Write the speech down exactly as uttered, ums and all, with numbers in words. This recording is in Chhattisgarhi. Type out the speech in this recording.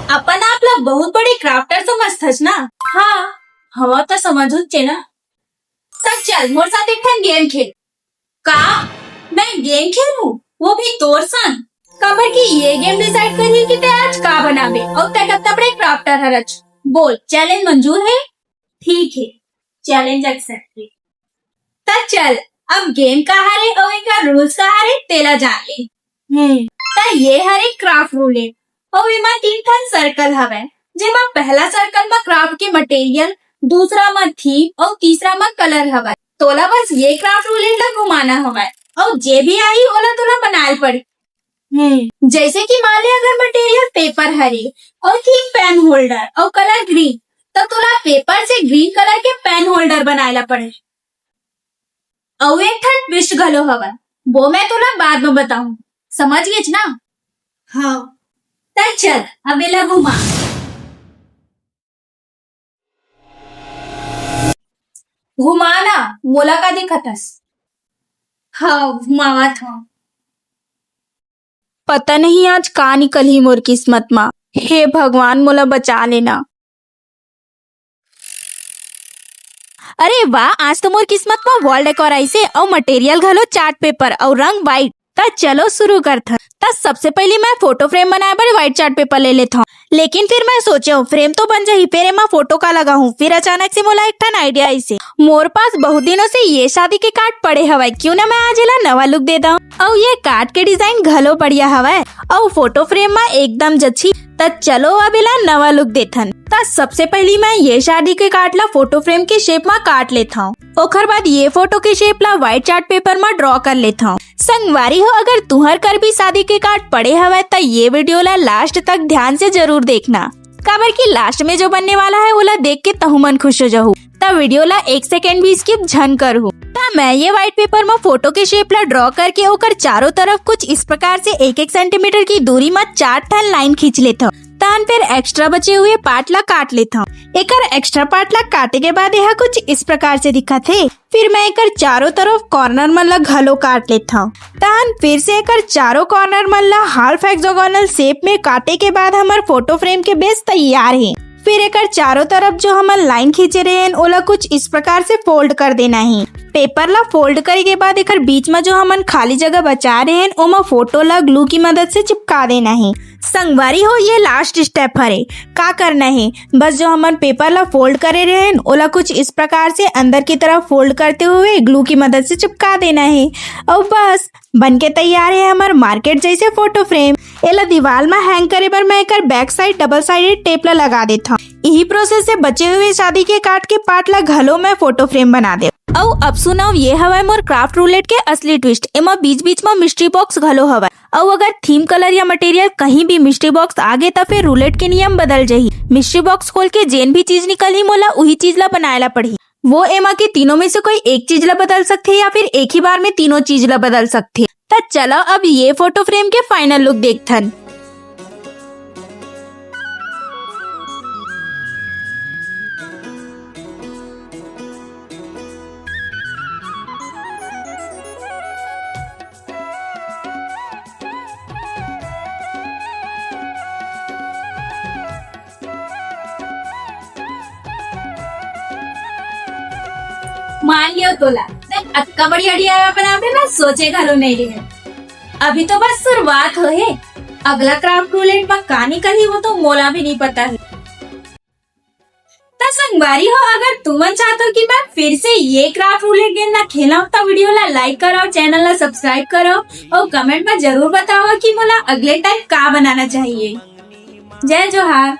अपन आप ला बहुत बड़े क्राफ्टर समझथस ना? हाँ, हवा तो समझुच चे ना। तब चल, मोर साथ एक ठन गेम खेल। का? मैं गेम खेलूं? वो भी तोर संग? काबर कि ये गेम डिसाइड करही कि तैं आज का बनाबे अउ तैं कतका बड़े क्राफ्टर हरच। बोल, चैलेंज मंजूर हे? ठीक हे, चैलेंज एक्सेप्ट हे। त चल, अब गेम का हरे अउ एकर रूल्स का हरे, तेला जान ले। हम्म, त ये हरे क्राफ्ट रूलेट, अउ एमा तीन ठन सर्कल हवय, जेमा पहला सर्कल म क्राफ्ट के मटेरियल, दूसरा म थीम अउ तीसरा म कलर हवय। तोला बस ये क्राफ्ट रूलेट ला घुमाना हवय, अउ जे भी आही, ओला तोला बनाए ल पड़ही। हम्म, जैसे कि मान ले, अगर मटेरियल पेपर हरे अउ थीम पेन होल्डर अउ कलर ग्रीन, त तोला पेपर से ग्रीन कलर के पेन होल्डर बनाए ला पड़ही। अउ एक ठन ट्विस्ट घलो हवय, वो मैं तोला बाद म बताहूं, समझ गेच ना? हाँ, त चल, अब एला घुमा। घुमा ना, मोला का दिखत हस? हाँ, घुमावत हंव। पता नहीं आज का निकलही मोर किस्मत मा। हे भगवान, मोला बचा लेना। अरे वाह, आज तो मोर किस्मत मा वॉल डेकोर आइसे अउ मटेरियल घलो चार्ट पेपर अउ रंग व्हाइट। त चलो शुरू करथन। त सबसे पहली मैं फोटो फ्रेम बनाए बर व्हाइट चार्ट पेपर ले लेथंव, लेकिन फिर मैं सोचेंव फ्रेम तो बन जाही, फिर एमा फोटो का लगाहूं। फिर अचानक से मोला एक ठन आइडिया आइसे, मोर पास बहुत दिनों से ये शादी के कार्ड पड़े हवय, क्यों ना मैं आज एला नवा लुक दे दंव अउ ये कार्ड के डिजाइन घलो बढ़िया हवय अउ फोटो फ्रेम मा एकदम जचही। त चलो अब एला नवा लुक देथन। त सबसे पहली मैं ये शादी के कार्ड ला फोटो फ्रेम के शेप मा काट लेथंव। ओखर बाद ये फोटो के शेप ला व्हाइट चार्ट पेपर मा ड्रॉ कर लेथंव। संगवारी हो, अगर तुंहर कर भी शादी के कार्ड पड़े हवय त ये वीडियो ला लास्ट तक ध्यान से जरूर देखना, काबर कि लास्ट में जो बनने वाला है ओला देख के तहु मन खुश हो जाहू। त वीडियो ला एक सेकंड भी स्किप झन करहू। त मैं ये व्हाइट पेपर मा फोटो के शेप ला ड्रॉ करके ओकर चारों तरफ कुछ इस प्रकार से एक एक सेंटीमीटर की दूरी मा चार ठन लाइन खींच लेथंव। तहन फिर एक्स्ट्रा बचे हुए पार्ट ला काट लेथंव। एकर एक्स्ट्रा पार्ट ला काटे के बाद एहा कुछ इस प्रकार से दिखत हे। फिर मैं एकर चारों तरफ कॉर्नर मन ला घलो काट लेथंव। तहन फिर से एकर चारों कॉर्नर मन ला हाफ हेक्सागोनल शेप में काटे के बाद हमर फोटो फ्रेम के बेस तैयार हे। फिर एकर चारों तरफ जो हमन लाइन खींचे रहेन, ओला कुछ इस प्रकार से फोल्ड कर देना हे। पेपर ला फोल्ड करे के बाद एकर बीच में जो हमन खाली जगह बचा रहेन, ओमा फोटो ला ग्लू की मदद से चिपका देना हे। संगवारी हो, ये लास्ट स्टेप हरे। का करना हे, बस जो हमन पेपर ला फोल्ड करे रहेन, ओला कुछ इस प्रकार से अंदर की तरफ फोल्ड करते हुए ग्लू की मदद से चिपका देना हे। अउ बस, बन के तैयार हे हमर मार्केट जैसे फोटो फ्रेम। एला दीवाल मा हैंग करे बर मैं एकर back side double sided tape ला लगा देथंव। इही प्रोसेस से बचे हुए शादी के कार्ड के पार्ट ला घलो मैं फोटो फ्रेम बना देव। अउ अब सुनव, ये हवय मोर क्राफ्ट रूलेट के असली ट्विस्ट। एमा बीच-बीच मा मिस्ट्री बॉक्स घलो हवय। अउ अगर थीम कलर या मटेरियल कहीं भी मिस्ट्री बॉक्स आगे, त फिर रूलेट के नियम बदल जही। मिस्ट्री बॉक्स खोल के जेन भी चीज निकलही, मोला उही चीज ला बनाए ला पड़ही। वो एमा के तीनों में से कोई एक चीज ला बदल सकथे या फिर एक ही बार में तीनों चीज ला बदल सकथे। त चलो अब ये फोटो फ्रेम के फाइनल लुक देखथन। मान लियो तोला, देख, अतका बढ़िया D I Y बनाबे, मैं सोचे घलो नहीं रहे। अभी तो बस शुरुआत होहे, अगला क्राफ्ट रूलेट में का निकलही, वो तो मोला भी नहीं पता है। त संगवारी हो, अगर तुमन चाहत हो कि मैं फिर से ये क्राफ्ट रूलेट गेम ला खेलव, त वीडियो ला लाइक करव, चैनल ला सब्सक्राइब करव अउ कमेंट में जरूर बताओ कि मोला अगले टाइम का बनाना चाहिए। जय जोहार।